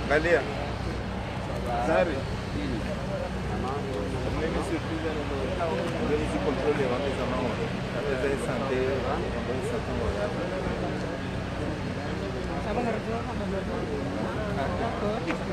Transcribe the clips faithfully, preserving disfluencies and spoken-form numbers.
Angalia. Zari. Mimi surprise, ndio nisi contrôle wa meza mama. Apesa santé, santé moral. Ça va, Nardo? D'accord.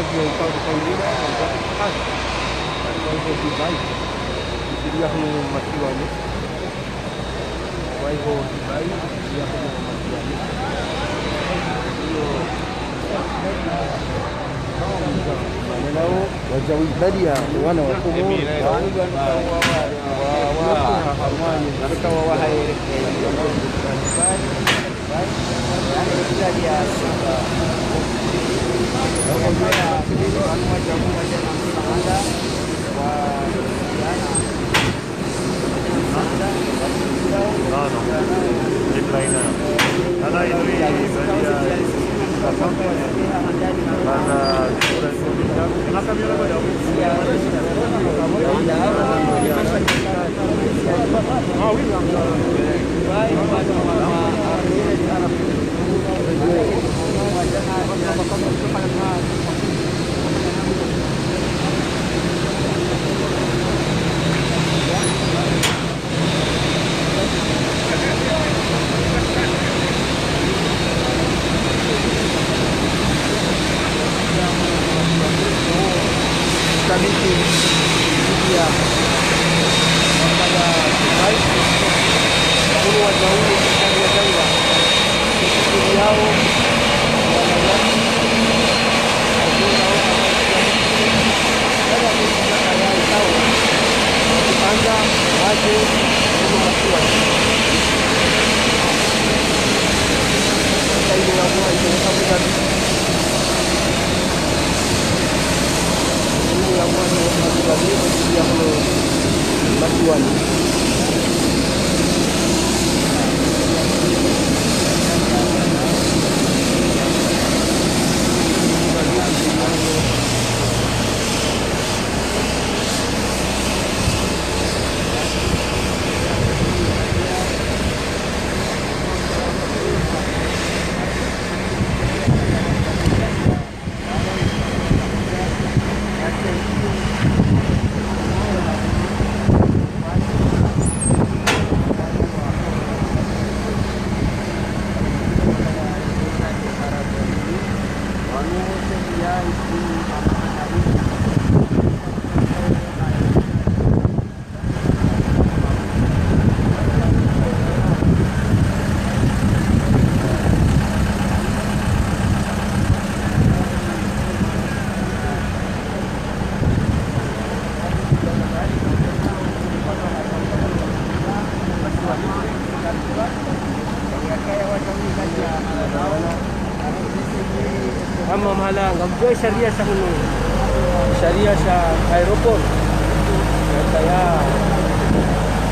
Avion ikao ikaulila, ikao Dubai, ikiliya hunu masiwani. Waiho Dubai, ikiliya hunu masiwani. Iyo, maneno wadja wibaliya wana wa Komori. Amma mahala ngamdjuwa sharia sha hunu, sharia sha aéroport. Yataya,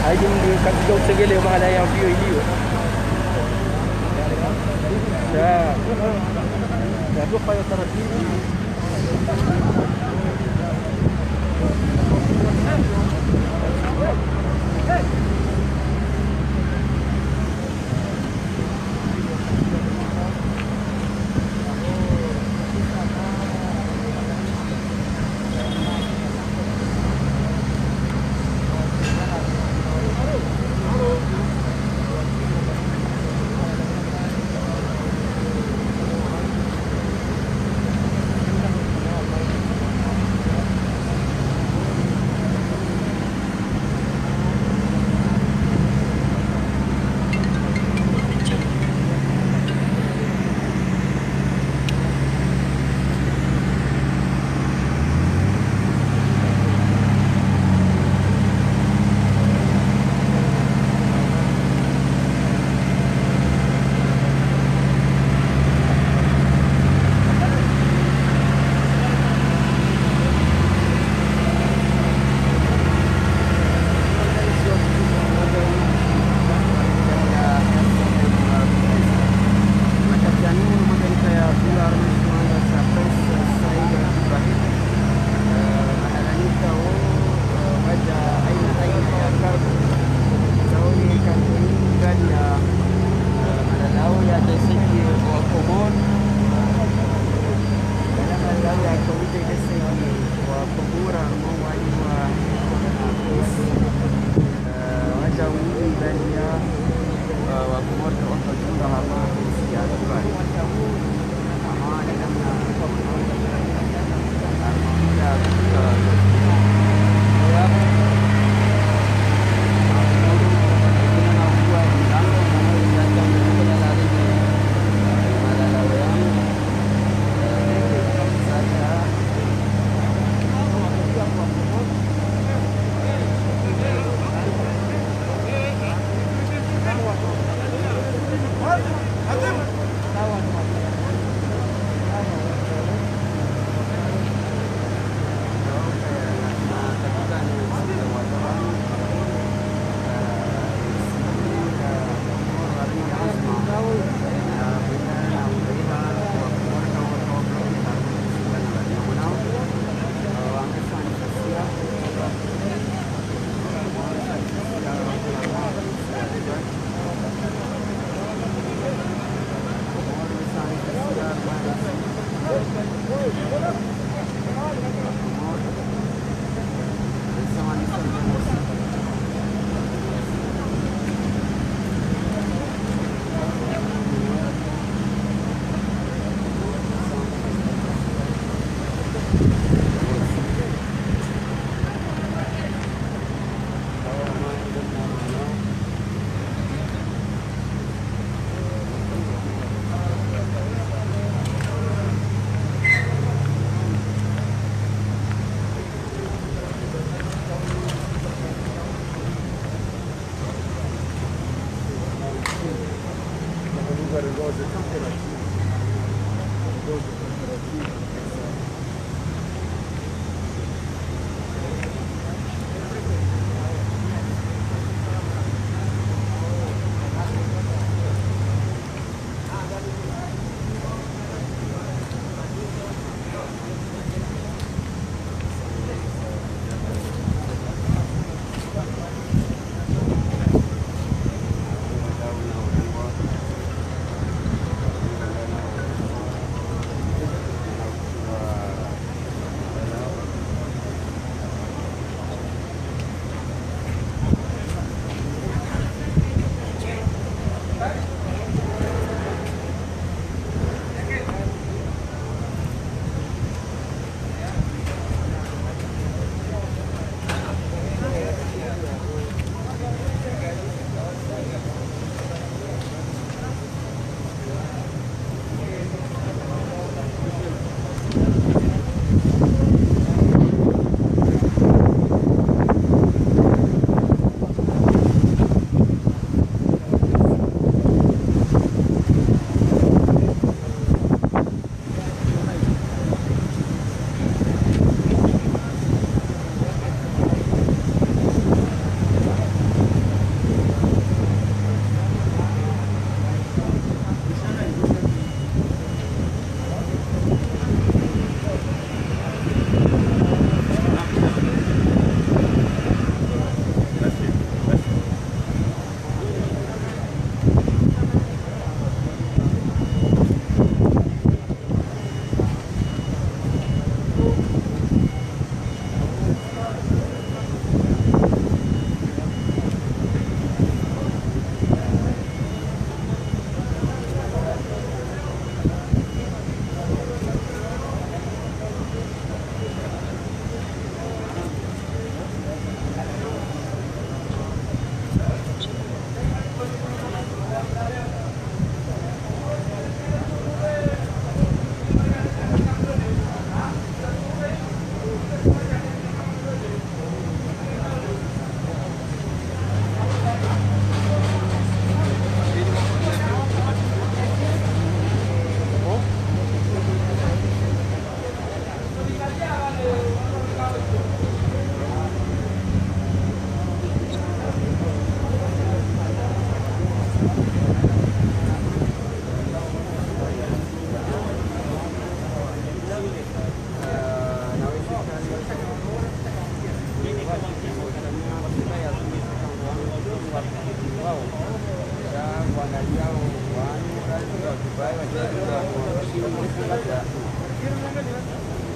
haidi mndru kadjadja utsengeleya mahala ye avion iliyo. Sha, yadjo fanya taratibu.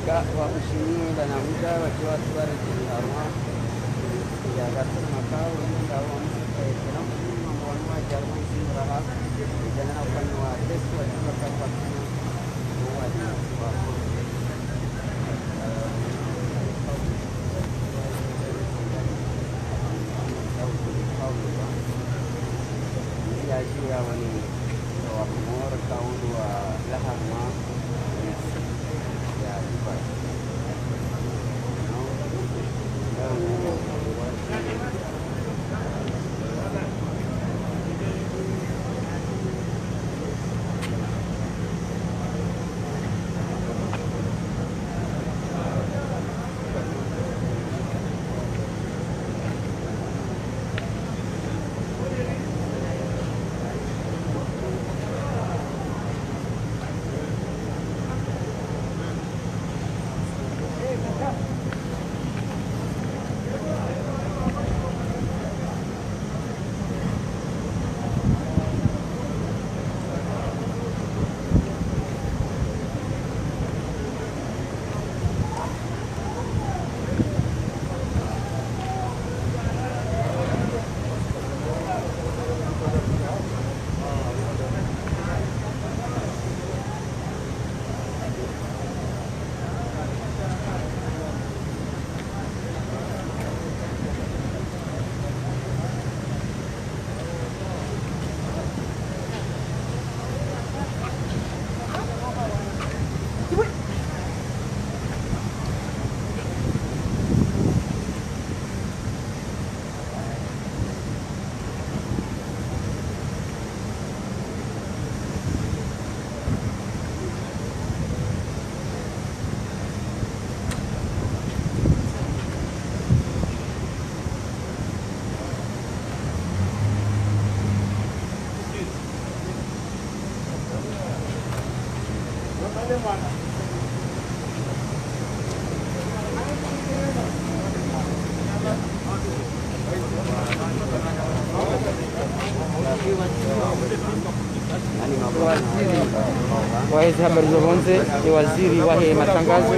Ka wa ushini wenda na muda wa kiwa tuware kiharwa. Ya gatu makao wenda wa msika ya kina mwa mwa wa jarwa msimu raha. Jana na ufanya wa test wa kiwa kata kuna wa wa. Ya juu ya wani wa Komori kaundu wa lahama. Waheze habari za pvondze, ye waziri wahe matangazo.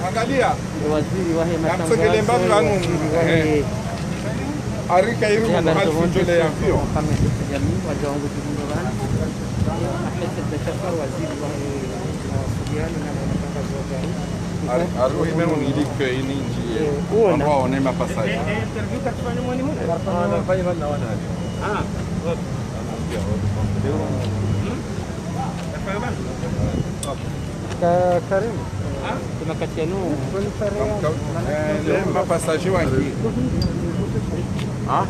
Angalia. Ye waziri wahe matangazo, ye waziri wahe Arika iri habari za pvondze, Mohamed Tijani, wadja wangu kivundo vani. Ahmed Said Bachar, waziri wahe mawasiliano na matangazo wa gari. Ari, ari uhime unilike ini ndjiye. Eh, uona. Wandru waone mapasaje. Ka-, Karim. Kuna kati yanu. Eh, ne mapasaje wangi. Ah?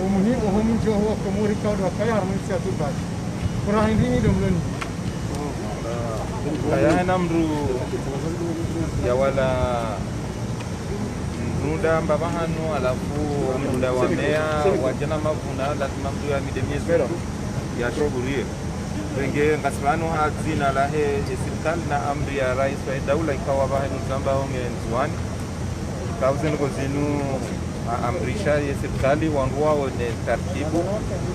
Umuhimu, umuhimu wa Komori kaudi wakaya harumwa ntsi ya Dubai. Kura hindri ni domloni. Kaya hena mndru ya wala mndru nda mbaba hanu, halafu mndru nda wa meya, wadja na mavuna, lazima mndru ya mide miezi ya shukuriye. Pvenge ngasi pvanu ha dzina lahe, ye sirikali na amri ya rais wa daula ikao pvahanu zamba onge Ndzuwani. Ikao ze ndrongoo zinu ha amrisha ye sirikali wandru waone taratibu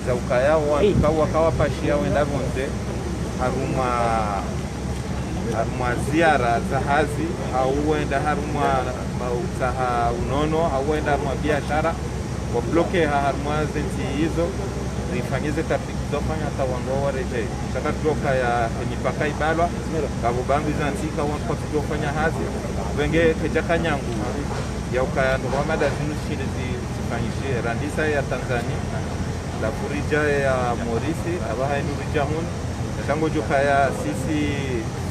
za ukaya wandru ikao waka wapashia wenda pvondze harumwa, harumwa ziara za hazi, hau wenda harumwa mautsaha unono, hau wenda harumwa biashara, wabloke ha harumwa ze ntsi izo, zifanye ze taratibu zofanya hata wandru waredjei. Sha karidjokaya emipaka ibalwa, ngapvo baadhwi za ntsi ikao wandru kwatsidjofanya hazi, pvenge kedjaka nyangu ya ukaya ndrongoo hama nda zinu zishinde zi fanyishihe, randisa ya Tanzania, halafu ridja ya Maurice, apvaha inu ridja hunu. Sha ngodjo kaya sisi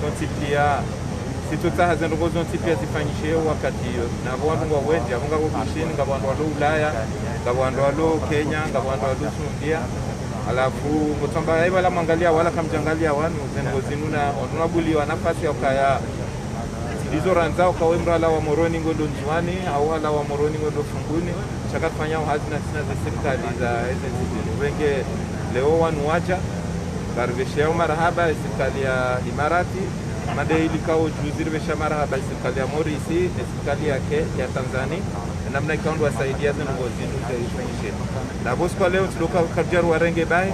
sontsi pia, si tsotsaha ze ndrongoo zontsi pia zifanyishihe wakati iyo. Na pvo wandru ngwao wendji, apvo ngapvo Bushini, ngapvo wandru walo Ulaya, ngapvo wandru walo Kenya, ngapvo wandru walo Saudia. Halafu, ngotsamba, haiba la mwangalia wala kamdjangalia wanu, ze ndrongoo zinu na, wanu wabuliwa nafasi ya ukaya, ndizo randza uka we mdru halawa Moroni ngondo Ndzuwani, au halawa Moroni ngondo Fumbuni, sha katsufanya uhazi na sina ze sirikali za eze ntsi zinu. Wenge leo wanu wadja, ngarivesheyao marahaba, e sirikali ya Imarati, mada ili kao juzi rivesha marahaba, e sirikali ya Maurice, e sirikali ya ke-, ya Tanzania, namna ikao ndo wasaidia ze ndrongoo zinu ze zifanyishihe. Na pvo siku wa leo, ntsi ndo ka-, karidja ruwarenge bahi,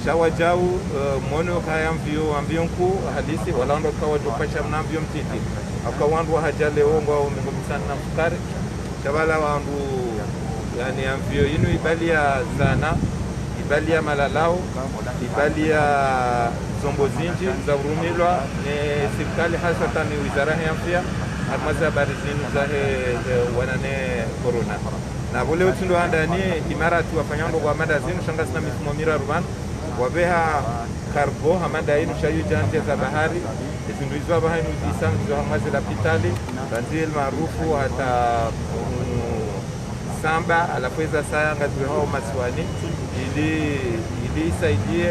sha wadjau, eh, mwono kaya mvio, mvio nkuu halisi, wala wandru waka wadjo pasha mna mvio mtiti. Haka wandru wahadja leo ngwao mengo mitsanu na mfukare. Sha pvala wandru, yaani, mvio inu ibali ya zana, ibali ya malalao, ibali ya zombo zindji za urumilwa ne sirikali, haswatan wizara he afya, harumwa ze habari zinu zahe, eh, wana ne corona. Na pvo leo tsi ndo handani, Imarati wafanya ndrongoo hama nda zinu, sha ngasina mifumo miraru pvanu, wapveha cargo hama nda inu sha yudja ndzia za bahari, ezindru izo apvaha inu zisa ngizo harumwa ze lapitali, randzi El Maarouf hata, mm, Samba, halafu eza saya ngazipvehao masiwani, ili, ili isaidie,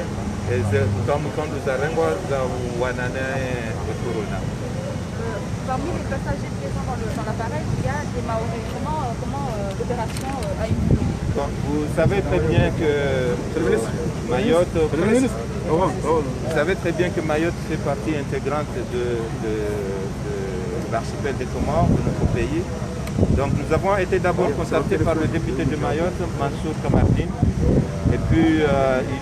eh, ze, ukamu kandu zarengwa za wana ne, eh, corona. Euh, parmi les passagers présents dans le, dans l'appareil, il y a des Mahorais. Comment, euh, comment, euh, l'opération, euh, a été menée ? Bon, vous savez très bien que, euh, Mayotte, vous savez très bien que Mayotte fait partie intégrante de, de, de l'archipel des Comores, de notre pays. Donc nous avons été d'abord contactés par le député de Mayotte, Mansour Kamardine. Et puis, euh, il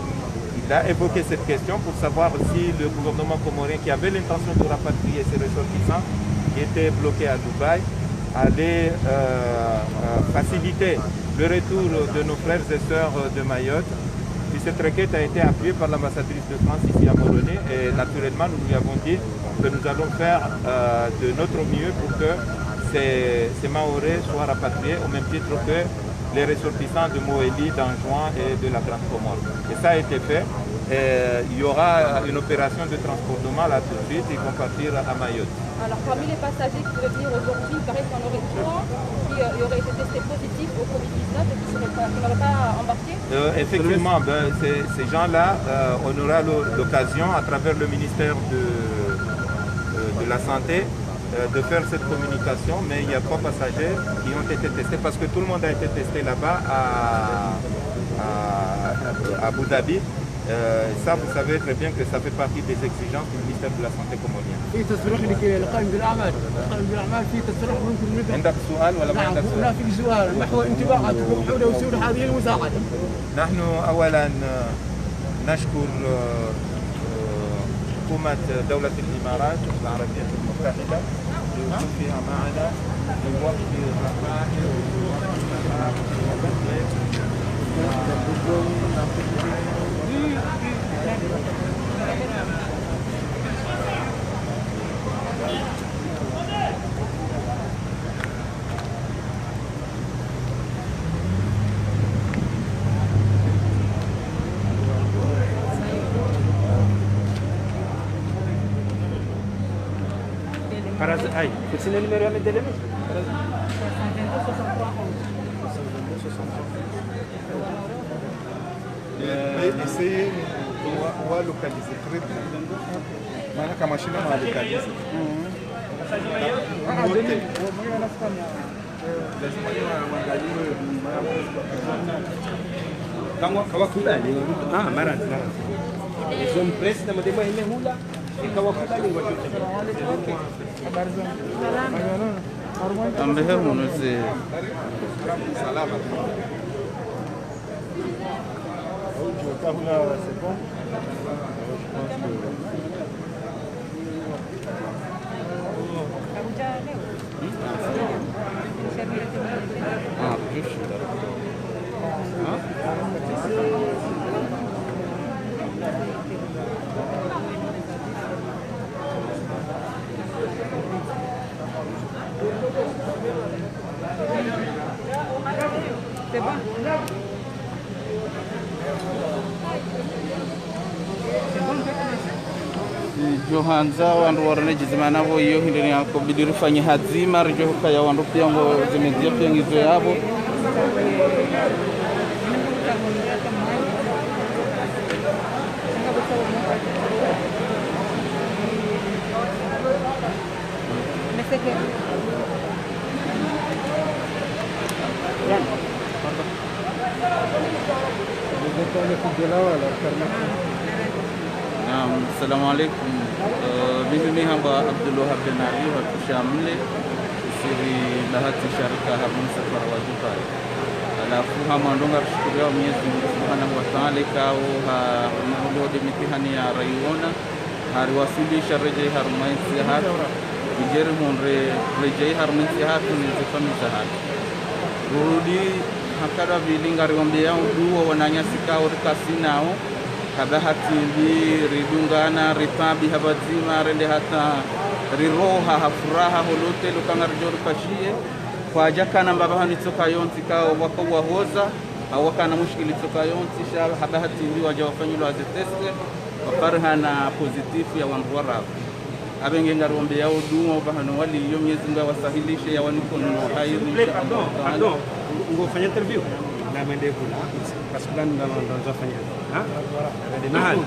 Il a évoqué cette question pour savoir si le gouvernement comorien, qui avait l'intention de rapatrier ses ressortissants qui étaient bloqués à Dubaï, allait, euh, euh, faciliter le retour de nos frères et sœurs de Mayotte. Puis cette requête a été appuyée par l'ambassadrice de France ici à Moroni et naturellement nous lui avons dit que nous allons faire, euh, de notre mieux pour que ces, ces Mahorais soient rapatriés au même titre que les ressortissants de Mohéli, d'Anjouan et de la Grande Comore. Et ça a été fait. Et il y aura une opération de transbordement là tout de suite. Ils vont partir à Mayotte. Alors, parmi les passagers qui devaient venir aujourd'hui, il paraît qu'il y en aurait trois qui, euh, auraient été testés positifs au covid dix-neuf et qui seraient pas, qui n'auraient pas embarqué. Euh, effectivement, ben, ces, ces gens-là, euh, on aura l'o-, l'occasion, à travers le ministère de, euh, de la Santé, euh, de faire cette communication, mais il y a trois passagers qui ont été testés parce que tout le monde a été testé là-bas à, à, à Abu Dhabi. Euh, ça, vous savez très bien que ça fait partie des exigences du ministère de la Santé comorien. في تصريح لك-، لقائمة الأعمال، لقائمة الأعمال في تصريح ممكن نبدأ. عندك سؤال ولا ما نعم، عندك سؤال؟ لا، في سؤال. محور انتباهاتكم حول وسيلة هذه المساعدة. نحن أولًا، آه، نشكر، آه، آه، حكومة دولة الإمارات العربية المتحدة لوقوفها معنا في وقت الرخاء وفي وقت الشقاء وفي وقت الضيق. Paras-, ay, kutsi na numéro ya Medellín? Eh, essayez de wa-, wa localiser très bien. Maana kama shina ma localiser. Lazima ni wa-, waangalie. Kama kawakubali. Ah, mara, mara. Ils ont pressé na madema ine hula. Ikawakubali wa-. Ambehe munuzi. Salama. C'est bon. Yo handza wandru warone djizima napvo iyo hindri ni yakobidi rifanye hadzima, ridjuwe hukaya wandru piya ngo ze média piya ngizo yapvo. Naam, assalamu alaikum. Eh, mimi mi hamba Abdulwahab Ben Ali, hatru Shamle, sisi ri bahati sha rika harumwa msafara wa Dubai. Halafu ha mwando ngarishukuriao Mwenyezi Mungu Subhanahu wa Ta'ala, ikao ha, ha mwando de mitihani ya raiona, hariwaswilisha redjei harumwa entsi yahatru, ridje rihundre redjei harumwa entsi yahatru ne ze famiyi zahatru. Rurudi hakadwa pvili ngariombeao dua wananyasi ikao rikasi nao, ha bahati mbi ridungana, ritabiha pvadzima, rende hata riroha ha furaha ho loteli uka ngaridjo ripashiye, kwadjakana mbapvi hanu itsoka yontsi ikao waka wahoza, hau wakana mushkili itsoka yontsi, sha ha bahati mbi wadja wafanyilwa ze test, waparihana positif ya wandru wararu. Apvenge ngariombeao dua, opvahanu waliyo Mwenyezi Mungu yawasahilishe, yawanike unono wa hairi, insha Allah Ta'ala. Pardon, pardon. Ngo fanya interview? Na mende kula. Parce que là, nous allons, nous allons faire. Hein? Nde mahali.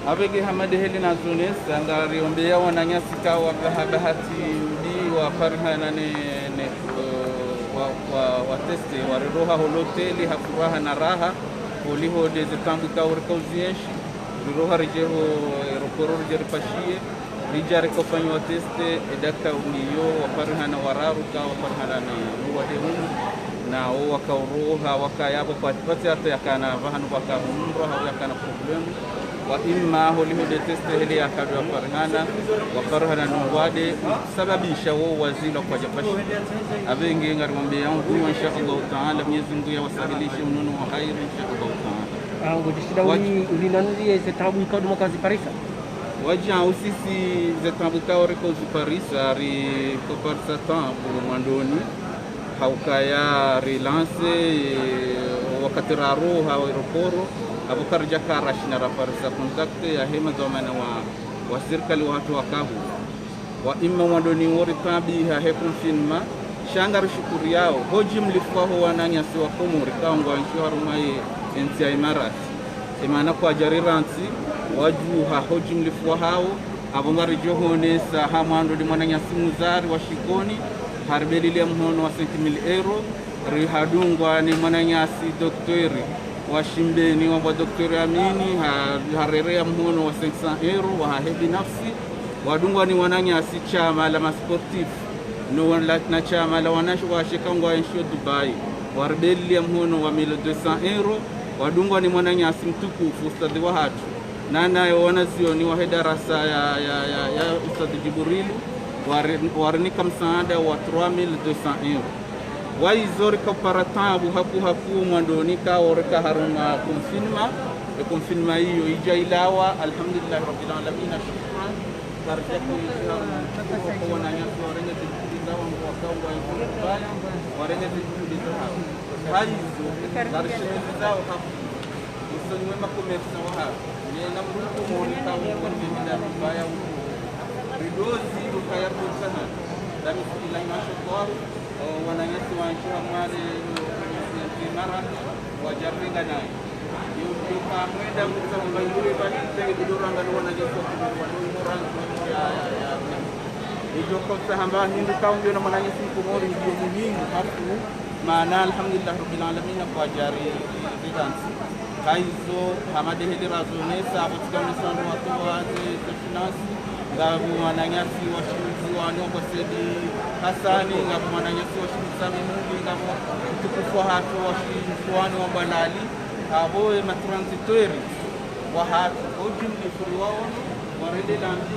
Apvenge hama de heli nazonesa, ngariombeao wananyasi ikao waka ha bahati mbi waparihana ne, ne, eh, wa, wa, wa test, wariroha ho loteli ha furaha na raha, holiho de ze taabu ikao rika uzienshi, riroha ridje ho aéroport ridje ripashiye, ridja rikofanywa test, e daktari uliyo waparihana wararu ikao waparihana ne uwade unu, nao wakauroha, wakaya pvo kwa, kwatsi hata yakana pvahanu pvaka hundrwa, hau yakana problème. Wa imma holiho de test heli yakadwa waparihana, waparihana no uwade, sababisha wo wazila kwadja pashi. Apvenge ngariombeao dua, insha Allah Ta'ala, Mwenyezi Mungu yawasahilishe unono wa hairi, insha Allah Ta'ala. Ah, ngodjishida uli, uli nanu uli ze taabu ikao de mwaka ziparisa? Wadja usisi ze taabu ikao riko ziparisa, riko parisa taabu mwandoni, ha ukaya rilance, eh, wakati raroha aéroport, apvo karidjaka rashina raparisa contact yahe madhwamana wa, wa sirikali wahatru wakahu. Wa imma mwandoni wo ritabiha he confinement, sha ngarishukuriyao ho jimlifu waho wananyasi wa Komori ikao ngwaenshio harumwa ye entsi ya Imarati. Emaana kwadja rirantsi, wadjuha ho jimlifu wahao, apvo ngaridjo honesa ha mwando de mwananyasi Muzari wa Shikoni, haribelilia mhono wa cinq mille euros, rihadungwa ni mwananyasi dokteri wa Shimbeni, wambwa dokteri Amini, ha, harerea mhono wa cinq cents euros, wahahe binafsi, wadungwa ni wananyasi shama la masportif, no la, na shama la wananyasi washe ikao ngwaenshio Dubai, waribelilia mhono wa mille deux cents euros, wadungwa ni mwananyasi mtukufu, ustadhi wahatru, nanaye wanazioni wahe darasa ya, ya, ya, ya ustadhi Jibrilu, wari, warinika msaada wa trois mille deux cents euros. Waizo rika upara taabu haku haku mwandoni ikao rika harumwa confinement. E confinement iyo idja ilawa, alhamdulillahi rabbil alamina, shukran. Karidja ko izi harumwa, kwa wananyasi warenge zikuli zawo, wandru wakao ngwaenshio Dubai, warenge zikuli zawo. Haizo, karishemezi zawo haku. Usoni mwe makomersa wahatru, nena mdru Komori ikao ngwendjeni da Dubai uko. Ridozi ukaya kutsahana. Dami sikila imasho kwaru, o, wananyasi waenshio hamware, o, Imarati, wadja ringa naye. Yo, yo kamwenda kutsa mba yule bani, tenge bidoranga no wananyasi wa Komori, wano imorangi, ya, ya, ya, ya. Idjo kotsa hamba hindru ikao ngiyo na mwananyasi Mkomori, ngiyo muhimu, haku, maana, alhamdulillahi rabbil alamina, kwadja ri, ri, rirantsi. Haizo, hama de heli razonesa, apvo tsika msando watowa ze, ze finance, ngapvo mwananyasi wa Shimidzi wani wambwa Saidi Hasani, ngapvo mwananyasi wa Shimidzi Sami Mumbi, ngapvo mtukufu wahatru wa Shimidzi wani wambwa Lali, apvo e matransitaire wahatru, o jimlifu riwaono, warende lambi,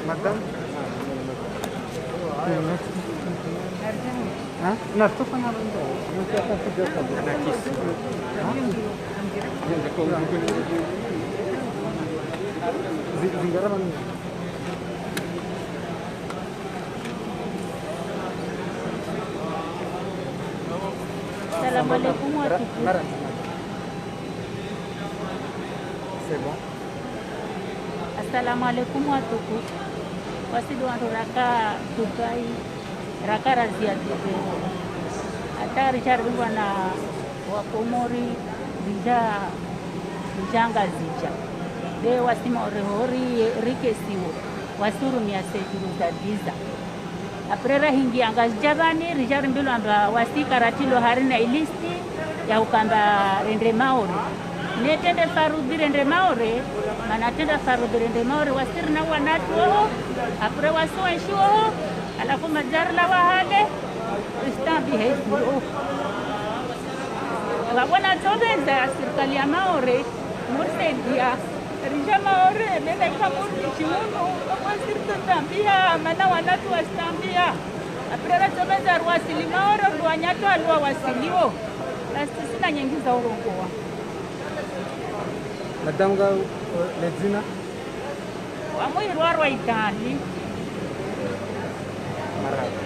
Madame. Ha? Na stofa na wendo. Na kisi. Ha? Zi-, zingara mani. Assalamu alaikum, watukufu. C'est bon. Assalamu alaikum, watukufu. Wasi ndo wandru raka Dubai, raka razia Dubai. Hata rija rivingwa na Wakomori, rija, rija Ngazidja. Be wasi Maore ho ri, rikesiwo, wasi urumia séjour za visa. Après rahingia Ngazidja vani, rija rimbilwa amba wasi karatilo harina ilisti ya ukamba rende Maore. Ne trende faradhwi rende Maore, mana trende faradhwi rende Maore, wasi rina wanatru oho, après wasi wenshi oho, halafu madjari la wahale, ristambi haifu oho. Wabona tobeza sirikali ya Maore, mursaidia, rija Maore, mene kamuri chiuno, wabona sirikali tambia, mana wanatru wastambia. Après ratobeza rwasili Maore, rwanyatru alwa wasiliwo. Basi sina nyengi za urongowa. Madame nga, eh, ledzina? Wamwirwa rwa Itali. Marahaba.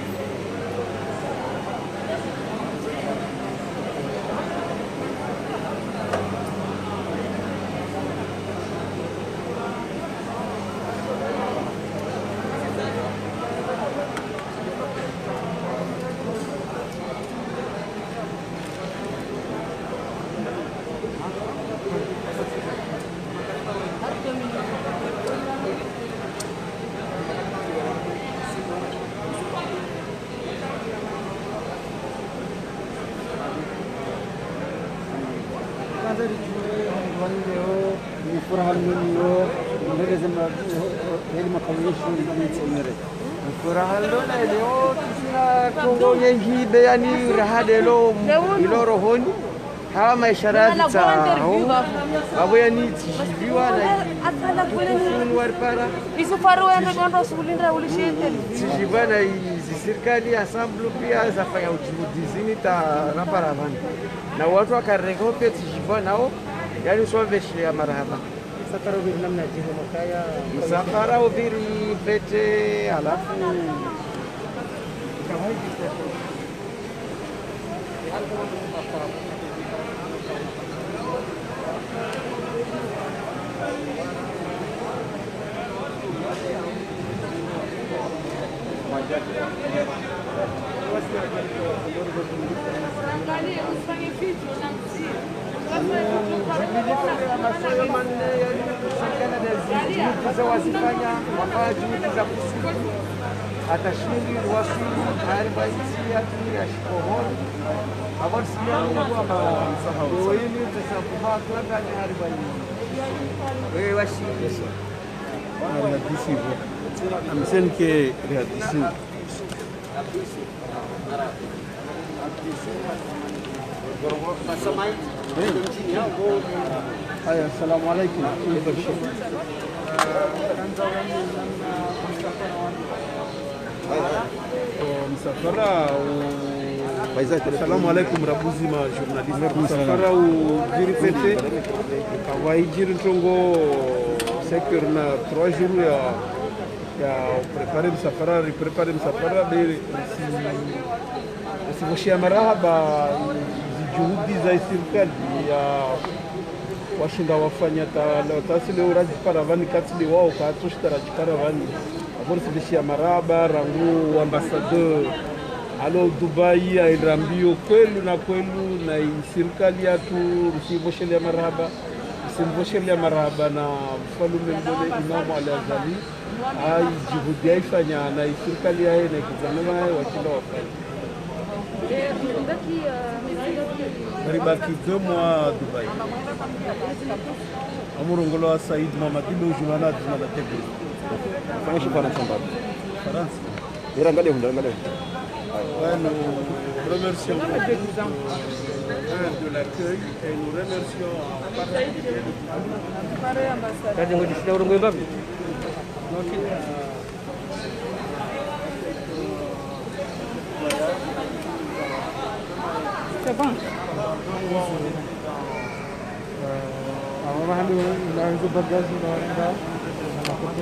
Kwanza ridjuwe, hondro wani leo, ni furaha leo, ni leo, ni leo, ni leo, ni leo, ni leo, ni leo, ni leo, ni leo, tsisina kongo yengi, be yani, raha de lo, ilo rohoni. Hawa maisha raha tsaho. Wabo yani, tsishiviwa na i-, waripara. Tsishiviwa na izi sirikali, ensemble pia, zafanya ujuhudi zini ta rapara vani. Na wandru wakarenga pia tsishiviwa nao, yani, swaveshe ya marahaba. Msafara uviri namna dje ho makaya? Msafara uviri vete, halafu. Juhudi za wazifanya, wafanya juhudi za kusudi. Hata shindi waswili, hari ba insi ya tuni ya shikohoni. Habari sina Mungu ama msahau. Oini, tesa kufa, tuwa kani hari ba insi. Wewe washindi. Rihadisi vo. Amseni ke rihadisi. Haya, assalamu alaikum. Msafara u-, assalamu alaikum, rabuzi ma journaliste. Msafara uviri pete, kawaidjiri ntrongo cinq heures na trois jours ya, ya préparer msafara, ri préparer msafara, be, si, sivoshia marahaba, zijuhudi za sirikali ya washinda wafanya ta, ta si leo radjipara vani, katsi leo wao, katsu shinda radjipara vani. Avo risivishia marahaba, rangu ambassadeur, alo Dubai, airambio, kwelu na kwelu, na i sirikali yatru, risivoshelea marahaba. Tumvoshelea marahaba na mfalume mbole Imamu Ali Azali, ha i juhudi yaifanya na i sirikali yahe na i gouvernement yahe wa kila wakati. Ribaki deux mois Dubai. Amurongolo wa Said Mohamed Ibe ujulana dzina la Tebes. Fanya shukrani shambali. Farantsa. Ira angalia hunda, angalia hunda. Ouais, nous remercions beaucoup de, de l'accueil et nous remercions en particulier le gouvernement. Kadi ngodishila urongoe babi. C'est bon. Euh, avant, on a un bagage, on a, on a